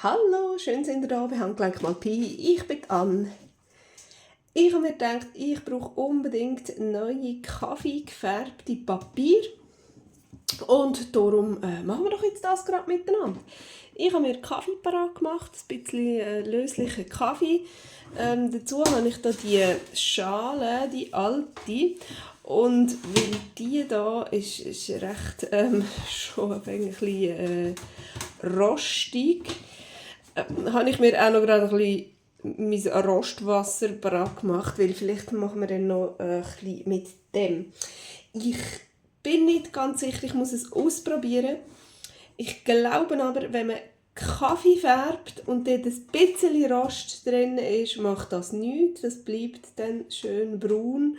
Hallo, schön sind ihr da bei Handgelenk mal Pi. Ich bin Anne. Ich habe mir gedacht, ich brauche unbedingt neue kaffeegefärbte Papier. Und darum machen wir doch jetzt das gerade miteinander. Ich habe mir Kaffee parat gemacht, ein bisschen löslichen Kaffee. Dazu habe ich da die Schale, die alte. Und weil die da ist recht schon ein bisschen rostig, habe ich mir auch noch gerade ein bisschen mein Rostwasser parat gemacht, weil vielleicht machen wir dann noch ein bisschen mit dem. Ich bin nicht ganz sicher, ich muss es ausprobieren. Ich glaube aber, wenn man Kaffee färbt und dort ein bisschen Rost drin ist, macht das nichts. Das bleibt dann schön braun.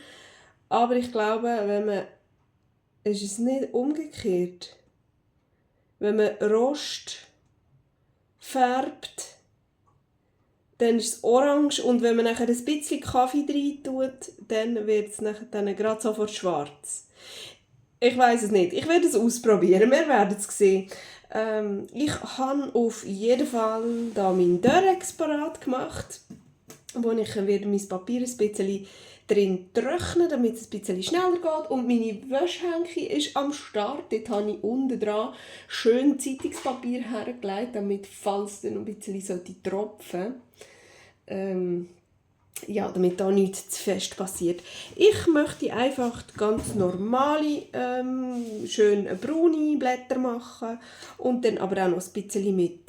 Aber ich glaube, ist es nicht umgekehrt. Wenn man Rost färbt, dann ist es orange und wenn man nachher ein bisschen Kaffee rein tut, dann wird es nachher dann gerade sofort schwarz. Ich weiß es nicht. Ich werde es ausprobieren. Wir werden es sehen. Ich habe auf jeden Fall da meinen Dörrex parat gemacht, wo ich mein Papier ein bisschen drin trocknen, damit es ein bisschen schneller geht. Und meine Wäschhänke ist am Start. Dort habe ich unten dran schön Zeitungspapier hergelegt, damit, falls dann noch ein bisschen tropfen sollte, damit da nichts zu fest passiert. Ich möchte einfach ganz normale, schön braune Blätter machen und dann aber auch noch ein bisschen mit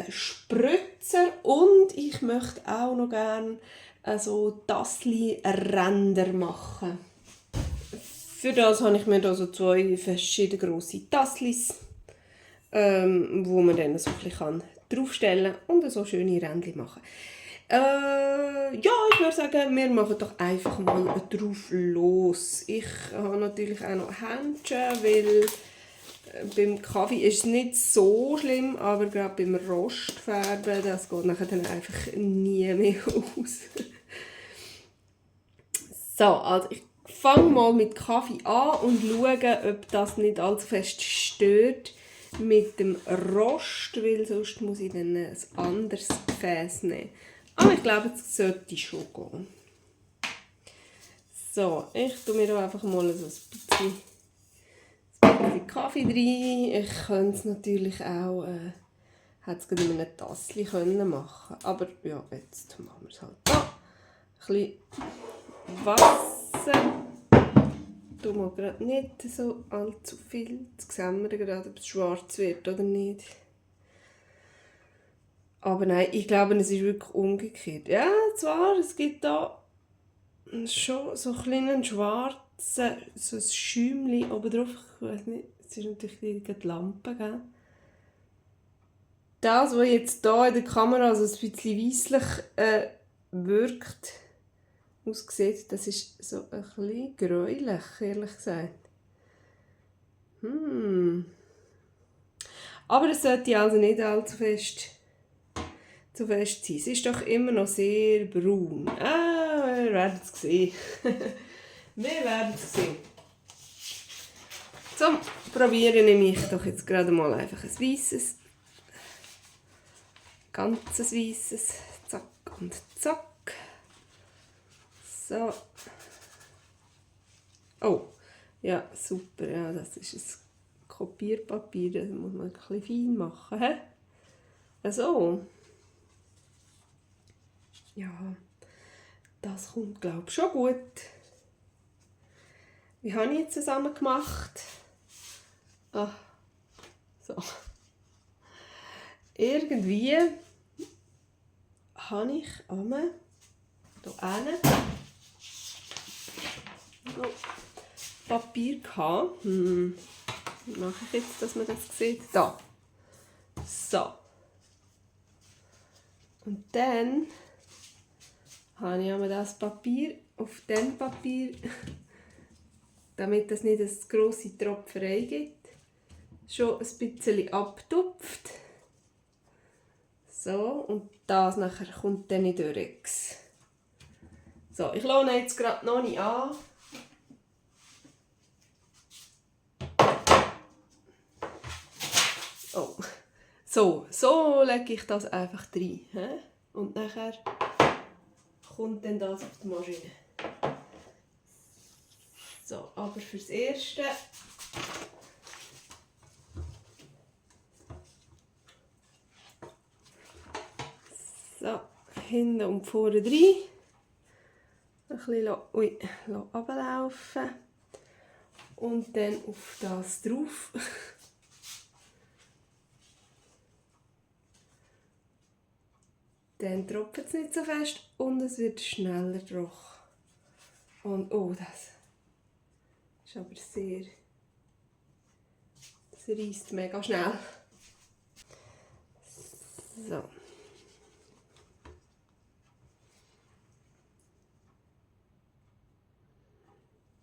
Spritzer, und ich möchte auch noch gerne so Tassli-Ränder machen. Für das habe ich mir da so 2 verschiedene grosse Tasslis, wo man dann so ein bisschen draufstellen kann und so schöne Ränder machen. Ich würde sagen, wir machen doch einfach mal drauf los. Ich habe natürlich auch noch Händchen, weil beim Kaffee ist es nicht so schlimm, aber gerade beim Rostfärben, das geht nachher dann einfach nie mehr aus. So, also ich fange mal mit Kaffee an und schaue, ob das nicht allzu fest stört mit dem Rost, weil sonst muss ich dann ein anderes Gefäß nehmen. Aber ich glaube, es sollte schon gehen. So, ich tue mir da einfach mal so ein bisschen Kaffee rein. Ich könnte es natürlich auch hätte es gerade in einem Tassli machen, aber ja, jetzt machen wir es halt da. Ein bisschen Wasser. Ich tue mal gerade nicht so allzu viel. Jetzt sehen wir gerade, ob es schwarz wird oder nicht. Aber nein, ich glaube, es ist wirklich umgekehrt. Ja, zwar, es gibt da schon so einen kleinen schwarzen, so ein Schäumchen oben drauf. Ich weiß nicht, es ist natürlich die Lampe, gell? Das, was jetzt hier in der Kamera so ein bisschen weisslich wirkt, aussieht, das ist so ein bisschen gräulich, ehrlich gesagt. Aber es sollte also nicht allzu fest sein. Es ist doch immer noch sehr braun. Wir werden es sehen. Wir werden es sehen. Zum Probieren nehme ich doch jetzt gerade mal einfach ein weisses. Ganzes weisses. Zack und zack. So. Oh, ja, super. Ja, das ist ein Kopierpapier. Das muss man ein bisschen fein machen. He? Also. Ja, das kommt, glaube ich, schon gut. Wie habe ich jetzt zusammen gemacht? So. Irgendwie habe ich hier Papier gehabt. Wie mache ich jetzt, dass man das sieht? Da. So. Und dann habe ich das Papier auf dem Papier, damit es nicht eine grosse Tropferei gibt, schon ein bisschen abtupft. So, und das nachher kommt dann in den Dörrex. So, ich lasse jetzt gerade noch nicht an. Oh, So lege ich das einfach rein. He? Und nachher kommt dann das auf die Maschine. So, aber fürs Erste so, hinten und vorne rein. Ein bisschen runterlaufen. Und dann auf das drauf. Dann tropft es nicht so fest und es wird schneller trocken. Und oh, das ist aber sehr... Das reisst mega schnell. So.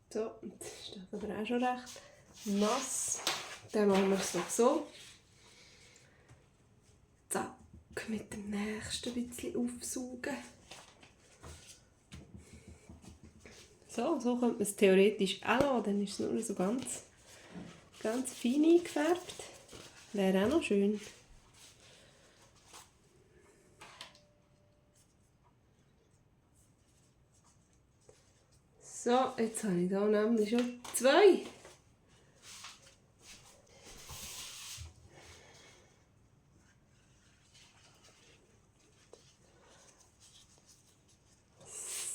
So, das ist aber auch schon recht nass. Dann machen wir es noch so. Zack, mit dem nächsten ein bisschen aufsaugen. So könnte man es theoretisch auch lassen, dann ist es nur so ganz fein eingefärbt. Wäre auch noch schön. So, jetzt habe ich hier nämlich schon 2.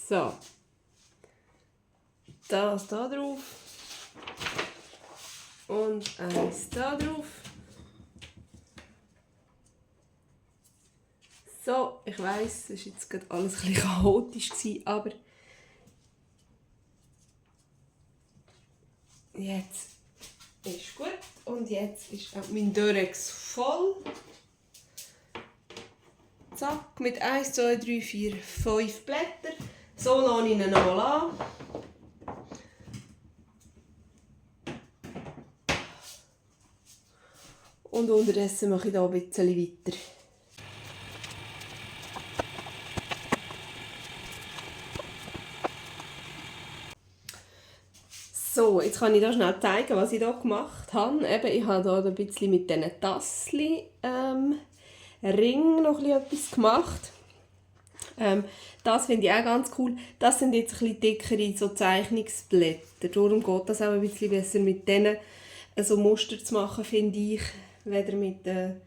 So. Das da drauf. Und eins da drauf. So, ich weiss, es war jetzt gerade alles ein bisschen chaotisch, aber jetzt ist gut. Und jetzt ist auch mein Durex voll. Zack, mit 1, 2, 3, 4, 5 Blätter. So lasse ich ihn noch an. Und unterdessen mache ich hier ein bisschen weiter. So, jetzt kann ich hier schnell zeigen, was ich hier gemacht habe. Eben, ich habe hier ein bisschen mit diesen Tassli Ring noch etwas gemacht. Das finde ich auch ganz cool. Das sind jetzt ein bisschen dickere so Zeichnungsblätter. Darum geht das auch ein bisschen besser mit denen so Muster zu machen, finde ich, weder mit dem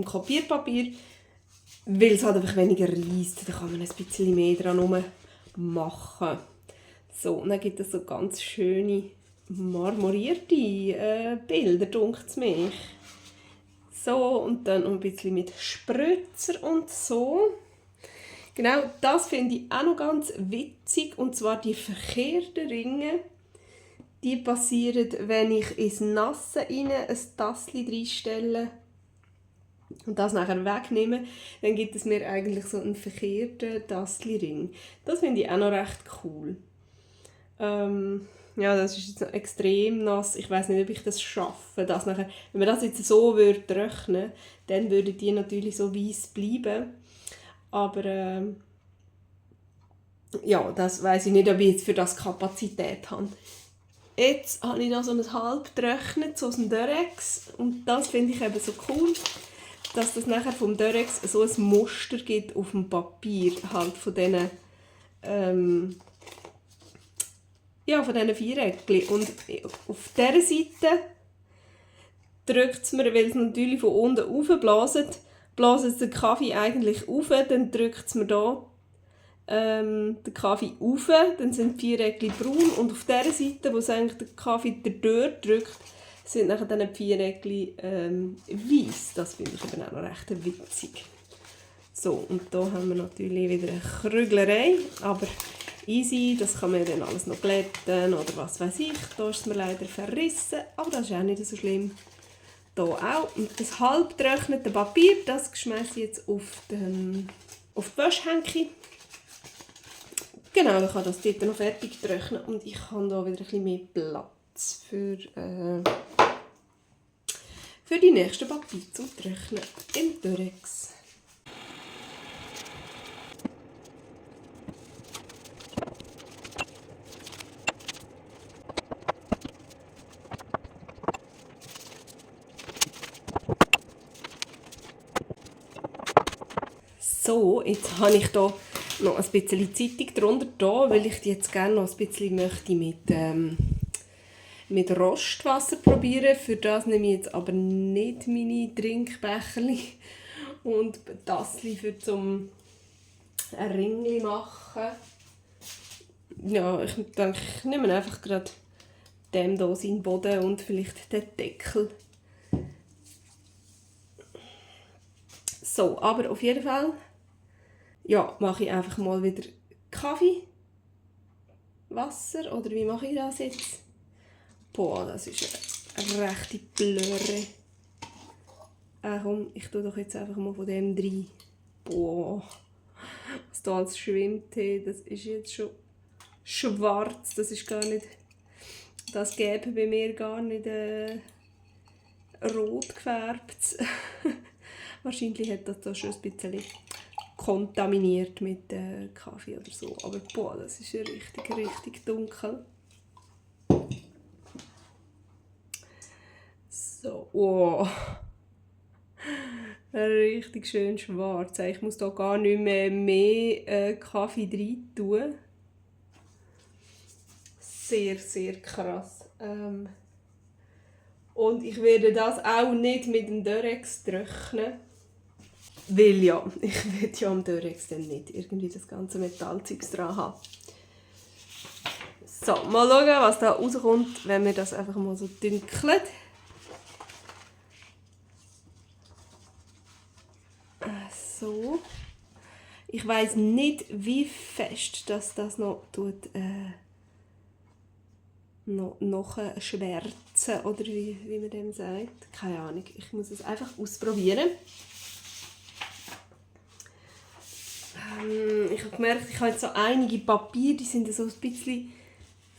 Kopierpapier, weil es halt einfach weniger reisst. Da kann man ein bisschen mehr dran machen. So, und dann gibt es so ganz schöne marmorierte Bilder, dunkt es mich. So, und dann noch ein bisschen mit Spritzer und so. Genau, das finde ich auch noch ganz witzig. Und zwar die verkehrten Ringe. Die passieren, wenn ich ins Nasse rein ein Tassli reinstelle und das nachher wegnehme, dann gibt es mir eigentlich so einen verkehrten Tassli-Ring. Das finde ich auch noch recht cool. Ja, das ist jetzt noch extrem nass. Ich weiß nicht, ob ich das schaffe. Das nachher, wenn man das jetzt so trocknen würde, dann würden die natürlich so weiss bleiben. Aber ja, das weiß ich nicht, ob ich jetzt für das Kapazität habe. Jetzt habe ich da so ein halb getrocknet, so aus dem Durex. Und das finde ich eben so cool, dass das nachher vom Durex so ein Muster gibt auf dem Papier, halt von diesen von diesen Viereckchen. Und auf dieser Seite drückt es mir, weil es natürlich von unten raufbläst, bläst es den Kaffee eigentlich rauf, dann drückt es mir hier den Kaffee rauf, dann sind die Viereckchen braun und auf dieser Seite, wo es eigentlich den Kaffee dort drückt, sind nachher dann die Viereckchen weiss. Das finde ich eben auch noch recht witzig. So, und hier haben wir natürlich wieder eine Krüglerei, aber easy, das kann man dann alles noch glätten oder was weiß ich. Da ist es mir leider verrissen, aber das ist auch nicht so schlimm. Hier auch. Und das halb getrocknete Papier, das schmeiße ich jetzt auf die Waschhänke. Genau, dann kann das dort noch fertig trocknen und ich habe hier wieder ein bisschen mehr Platz für die nächsten Papier zum Trocknen im Durex. So, jetzt habe ich hier noch ein bisschen Zeitung drunter da, weil ich die jetzt gerne noch ein bisschen möchte mit Rostwasser probieren. Für das nehme ich jetzt aber nicht meine Trinkbecherli und Tassli für zum ein Ringli machen. Ja, ich denke, ich nehme einfach gerade dem hier seinen Boden und vielleicht den Deckel. So, aber auf jeden Fall ja, mache ich einfach mal wieder Kaffee, Wasser, oder wie mache ich das jetzt? Boah, das ist eine rechte Blöre. Komm, ich tue doch jetzt einfach mal von dem rein. Boah, was da als Schwimmtee, das ist jetzt schon schwarz, das ist gar nicht, das Gelbe bei mir gar nicht rot gefärbt. Wahrscheinlich hat das da schon ein bisschen kontaminiert mit Kaffee oder so. Aber boah, das ist ja richtig dunkel. So, wow. Richtig schön schwarz. Ich muss da gar nicht mehr Kaffee rein tun. Sehr krass. Und ich werde das auch nicht mit dem Durex trocknen. Weil ja, ich will ja am Durex dann nicht irgendwie das ganze Metallzeugs dran haben. So, mal schauen, was da rauskommt, wenn wir das einfach mal so dünkeln. So. Ich weiss nicht, wie fest das noch tut, noch schwärzen, oder wie man dem sagt. Keine Ahnung, ich muss es einfach ausprobieren. Ich habe gemerkt, ich habe jetzt so einige Papiere, die sind so ein bisschen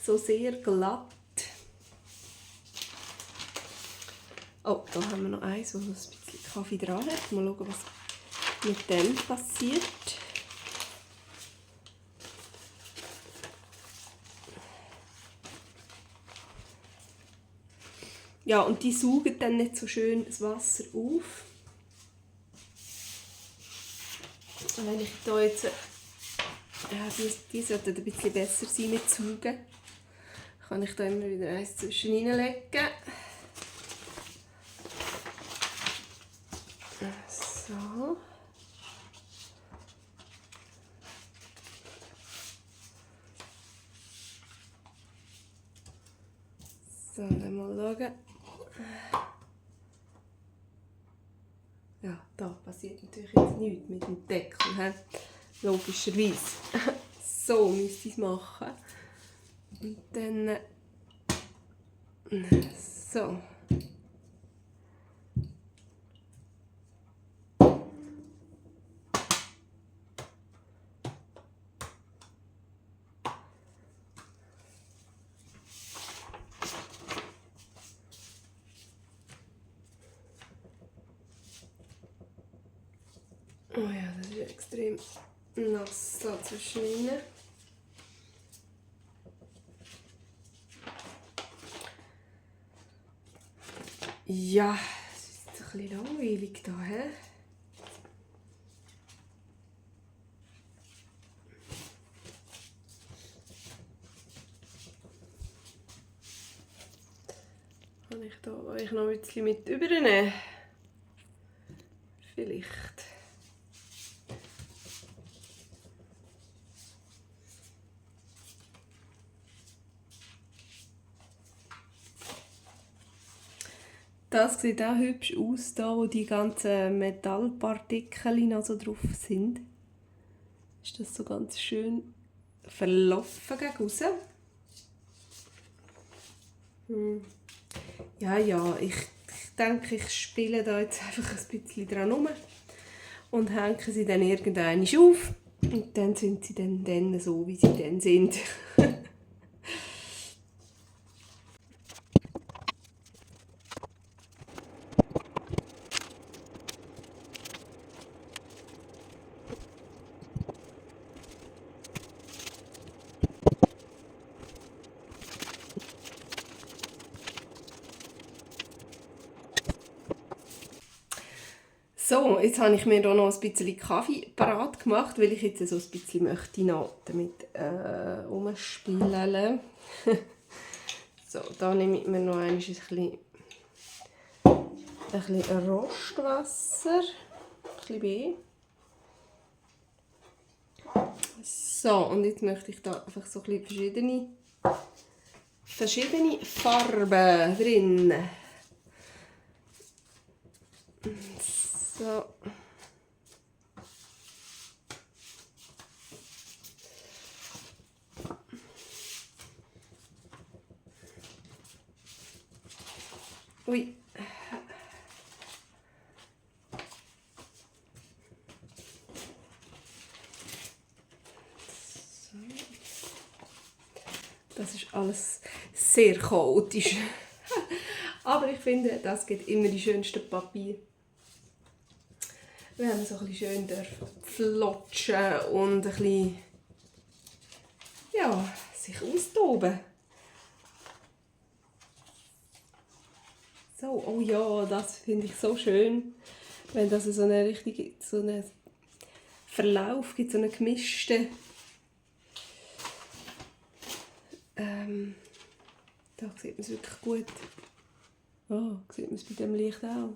so sehr glatt. Oh, da haben wir noch eins, wo so ein bisschen Kaffee dran hat. Mal schauen, was mit dem passiert. Ja, und die saugen dann nicht so schön das Wasser auf. Wenn ich da jetzt, die sollten ein bisschen besser sein mit Saugen, kann ich da immer wieder eins zwischen reinlegen. So. So, dann mal schauen. Ja, da passiert natürlich jetzt nichts mit dem Deckel. He? Logischerweise. So müsste ich es machen. Und dann. So. Oh ja, das ist extrem nass da zwischen ihnen. Ja, es ist ein bisschen langweilig da, hä? Kann ich da euch noch ein bisschen mit übernehmen? Vielleicht. Das sieht auch hübsch aus, da wo die ganzen Metallpartikel noch so drauf sind. Ist das so ganz schön verlaufen gegen raus. Ja, ich denke, ich spiele da jetzt einfach ein bisschen dran rum und hänge sie dann irgendwann auf. Und dann sind sie dann so, wie sie dann sind. So, jetzt habe ich mir hier noch ein bisschen Kaffee parat gemacht, weil ich jetzt so ein bisschen möchte noch damit rumspielen. So, da nehme ich mir noch ein bisschen Rostwasser, ein bisschen B. So, und jetzt möchte ich da einfach so ein bisschen verschiedene Farben drin. So. Ui. So. Das ist alles sehr chaotisch. Aber ich finde, das gibt immer die schönsten Papier. Wir haben so ein bisschen schön flotschen und ein bisschen, ja, sich austoben. So, oh ja, das finde ich so schön, wenn das so einen Verlauf gibt, so einen gemischten. Da sieht man es wirklich gut. Oh, sieht man es bei dem Licht auch.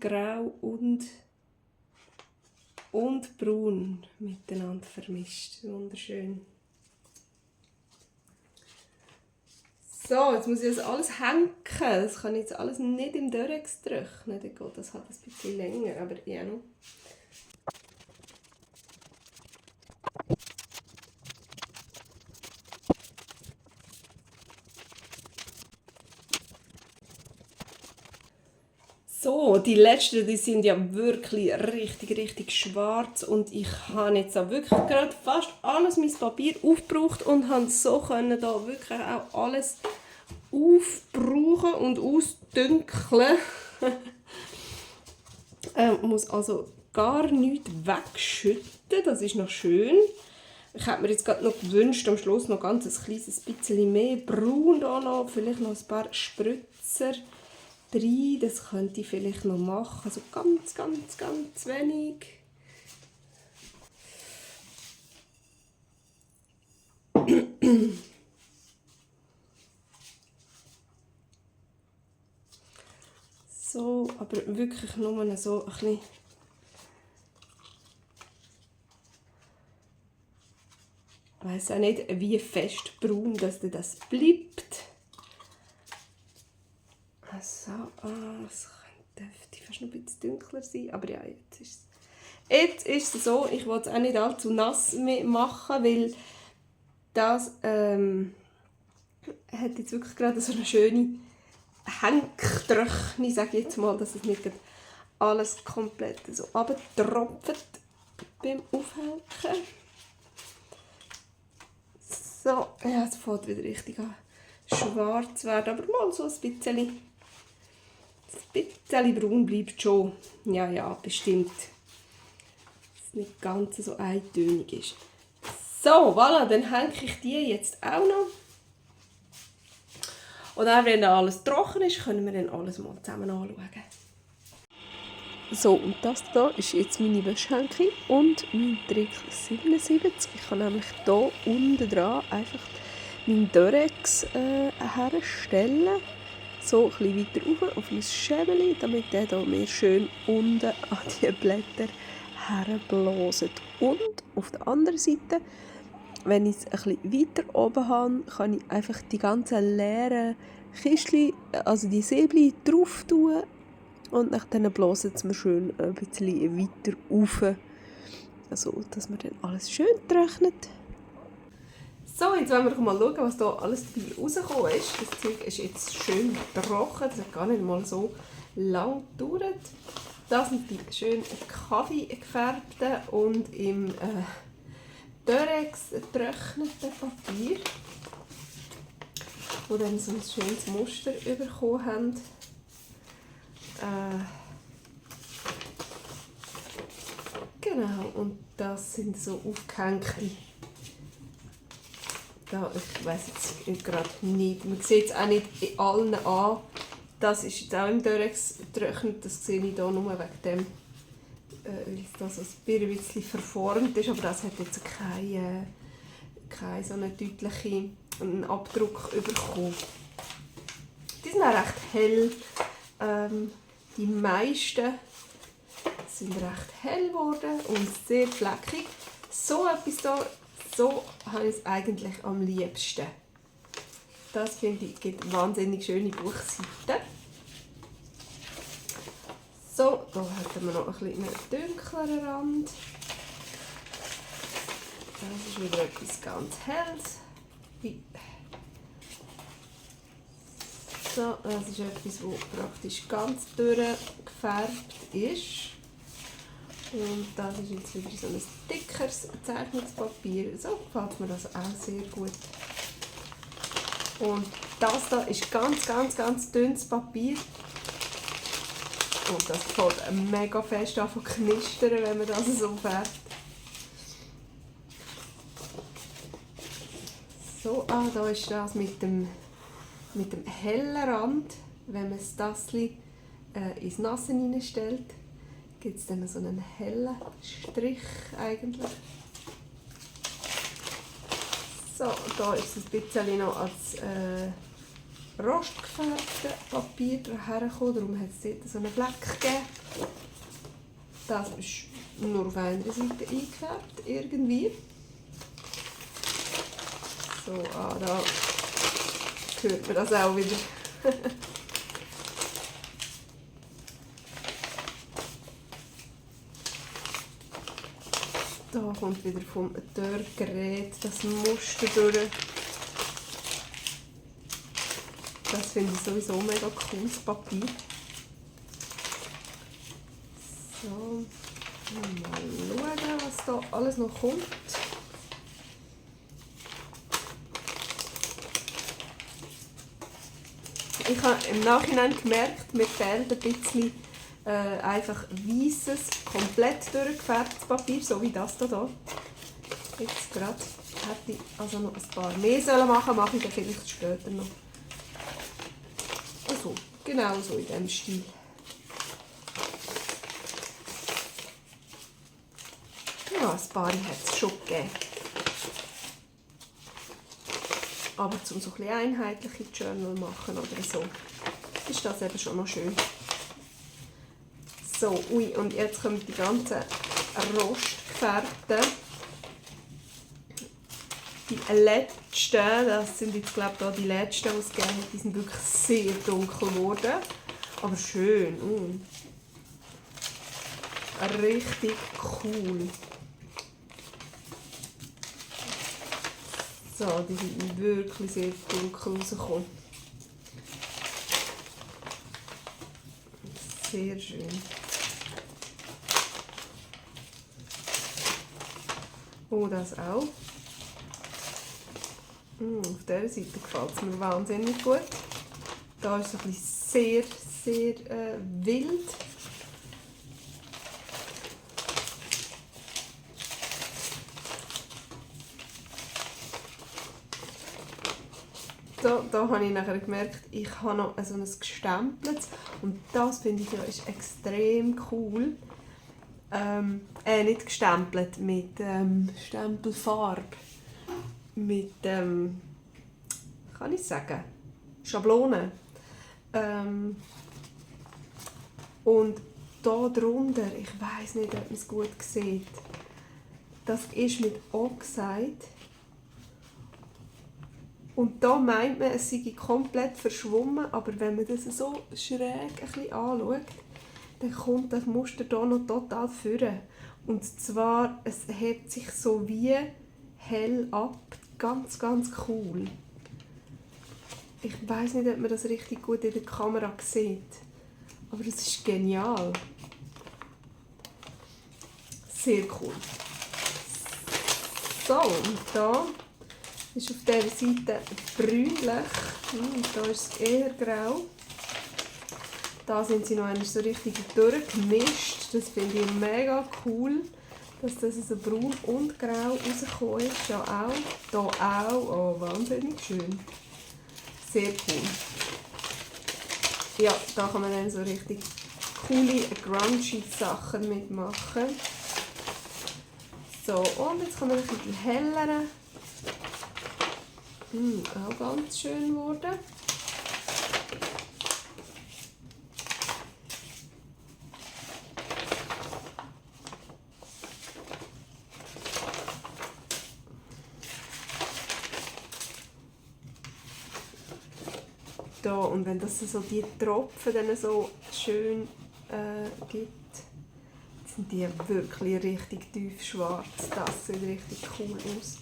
Grau und braun miteinander vermischt. Wunderschön. So, jetzt muss ich das alles hängen. Das kann ich jetzt alles nicht im Durex trocknen. Dann geht das halt ein bisschen länger, aber ja noch. So, die letzten, die sind ja wirklich richtig schwarz und ich habe jetzt auch wirklich gerade fast alles mein Papier aufgebraucht und habe so können da wirklich auch alles aufbrauchen und ausdünkeln. Muss also gar nichts wegschütten, das ist noch schön. Ich hätte mir jetzt gerade noch gewünscht, am Schluss noch ganz ein kleines bisschen mehr Braun da noch, vielleicht noch ein paar Spritzer rein, das könnte ich vielleicht noch machen, so ganz wenig. So, aber wirklich nur so ein bisschen. Ich weiss auch nicht, wie fest braun das bleibt. So, es dürfte fast noch ein bisschen dunkler sein, aber ja, jetzt ist es so, ich will es auch nicht allzu nass machen, weil das hat jetzt wirklich gerade so eine schöne Hängtröchne, sage ich jetzt mal, dass es nicht alles komplett so runtertropft beim Aufhängen. So, ja, es fängt wieder richtig an schwarz werden, aber mal so ein bisschen braun bleibt schon. Ja, bestimmt. Dass es nicht ganz so eintönig ist. So, voilà, dann hänge ich die jetzt auch noch. Und dann, wenn dann alles trocken ist, können wir dann alles mal zusammen anschauen. So, und das hier ist jetzt meine Wäschehänkchen und mein Trick 77. Ich kann nämlich hier unten dran einfach meinen Durex herstellen. So ein bisschen weiter rauf auf mein Schäbeli, damit der hier mir schön unten an die Blätter herblaset. Und auf der anderen Seite, wenn ich es ein bisschen weiter oben habe, kann ich einfach die ganzen leeren Kistchen, also die Säbli, drauf tun. Und dann blasen es mir schön ein bisschen weiter rauf. Also, dass man dann alles schön trocknet. So, jetzt wollen wir mal schauen, was hier alles dabei rausgekommen ist. Das Zeug ist jetzt schön trocken, das hat gar nicht mal so lang gedauert. Das sind die schön Kaffee gefärbten und im Durex getrockneten Papier, wo dann so ein schönes Muster bekommen haben. Genau, und das sind so aufgehängte. Da, ich weiss jetzt gerade nicht, man sieht es auch nicht in allen an, Das ist jetzt auch im Durex getrocknet, das sehe ich hier nur wegen dem, weil das so ein bisschen verformt ist, aber das hat jetzt keinen so einen deutlichen Abdruck bekommen. Die sind auch recht hell, die meisten sind recht hell geworden und sehr fleckig. So etwas hier, so habe ich es eigentlich am liebsten. Das finde ich, gibt wahnsinnig schöne Buchseiten. So, hier haben wir noch einen dunkleren Rand. Das ist wieder etwas ganz Helles. So, das ist etwas, das praktisch ganz durchgefärbt ist. Und das ist jetzt wieder so ein dickeres Zeichnungspapier. So gefällt mir das auch sehr gut. Und das hier ist ganz dünnes Papier. Und das fängt mega fest an zu knistern, wenn man das so färbt. So, da ist das mit dem hellen Rand. Wenn man das Tassli ins Nasse hineinstellt, gibt es dann so einen hellen Strich eigentlich. So, da ist es ein bisschen noch als rostgefärbtes Papier hergekommen, darum hat es dort so einen Fleck gegeben. Das ist nur auf einer Seite eingefärbt, irgendwie. So, da hört man das auch wieder. Da kommt wieder vom Dörrgerät das Muster durch. Das finde ich sowieso mega cooles Papier. So, mal schauen, was da alles noch kommt. Ich habe im Nachhinein gemerkt, mir fehlt ein bisschen einfach weißes, komplett durchgefärbtes Papier, so wie das hier. Jetzt gerade hätte ich also noch ein paar mehr machen sollen, mache ich dann vielleicht später noch. Also, genau so in diesem Stil. Ja, ein paar hat es schon gegeben. Aber um so ein bisschen einheitliche Journal machen oder so, ist das eben schon noch schön. So, und jetzt kommen die ganzen rostgefärbten. Die letzten, das sind jetzt glaube ich die letzten, die es gegeben hat, die sind wirklich sehr dunkel geworden. Aber schön. Richtig cool. So, die sind wirklich sehr dunkel rausgekommen. Sehr schön. Oh, das auch. Auf dieser Seite gefällt es mir wahnsinnig gut. Da ist es ein bisschen sehr wild. Da habe ich nachher gemerkt, ich habe noch so ein gestempeltes und das finde ich ja ist extrem cool. Nicht gestempelt, mit Stempelfarbe. Mit, kann ich sagen, Schablone. Und da drunter, ich weiss nicht, ob man es gut sieht, das ist mit Oxide. Und da meint man, es sei komplett verschwommen, aber wenn man das so schräg ein bisschen anschaut, dann kommt das Muster hier noch total vorne. Und zwar, es hebt sich so wie hell ab. Ganz cool. Ich weiss nicht, ob man das richtig gut in der Kamera sieht. Aber das ist genial. Sehr cool. So, und da ist auf dieser Seite brünlich. Und da ist es eher grau. Da sind sie noch einmal so richtig durchgemischt. Das finde ich mega cool, dass das so braun und grau rausgekommen ist. Ja auch. Hier auch. Oh, wahnsinnig schön. Sehr cool. ja, da kann man dann so richtig coole, grungy Sachen mitmachen. So, und jetzt kommen wir die helleren. Auch ganz schön geworden. Da, und wenn das so die Tropfen dann so schön gibt, sind die wirklich richtig tief schwarz. Das sieht richtig cool aus.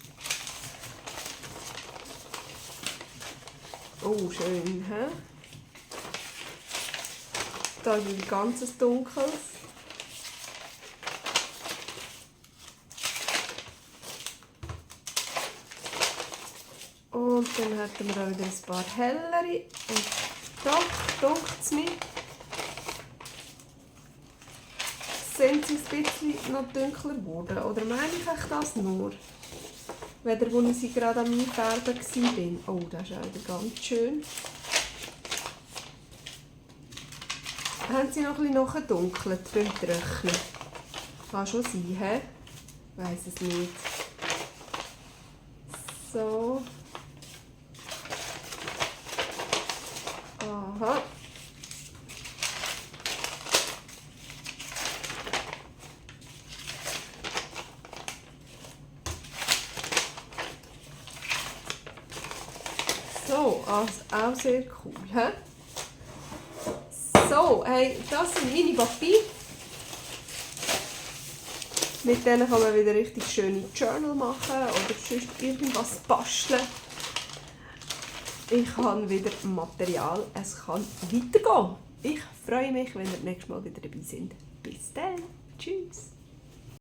Oh, schön, hä? Da ist ein ganzes Dunkles. Und dann hätten wir auch wieder ein paar hellere. Und doch, dunkt es mir. Sind sie ein bisschen noch dunkler geworden? Oder meine ich echt das nur? Weder wo ich sie gerade am Einfärben war. Oh, das ist auch wieder ganz schön. Haben sie noch ein bisschen nachgedunkelt beim Trocknen? Kann schon sein, hä? Ich weiss es nicht. So. Aha. So, also auch sehr cool. He? So, hey, das sind meine Papiere. Mit denen kann man wieder richtig schöne Journal machen oder sonst irgendwas basteln. Ich habe wieder Material, es kann weitergehen. Ich freue mich, wenn ihr nächstes Mal wieder dabei seid. Bis dann, tschüss.